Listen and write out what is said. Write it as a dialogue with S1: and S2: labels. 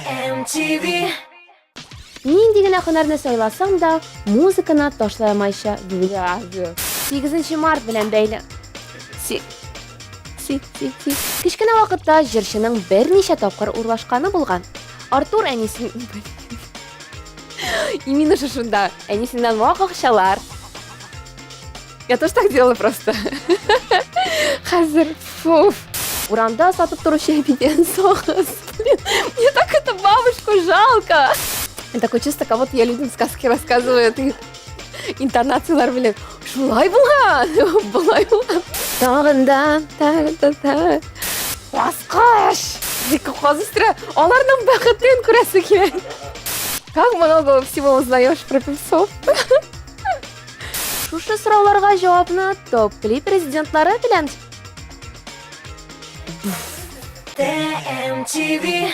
S1: TMTV.
S2: Нинди генә һөнәрне сайласаң да, музыканы ташлай алмайча. 8 март белән бәйле. Си. Си, си, си. Кечкенә вакытта җырчының берничә тапкыр урлашканы булган. Артур әнисен Именно шушында. Әнисеннән вак акчалар. Я тоже так делала просто. Хәзер, фуф. Урамда сатып торучы әбидән сагыз. Блин, мне так эту бабушку жалко. Такое чувство, как будто я людям сказки рассказываю. Ты интонациялар белән. Шулай булган, болай булган. Тагын да, та та та. Баскыч! Каз үстерә. Аларның бәхетен күрәсе килә. Как много всего узнаешь про певцов. Шушы сорауларга җавапны топ-клип президентлары белән
S1: TMTV.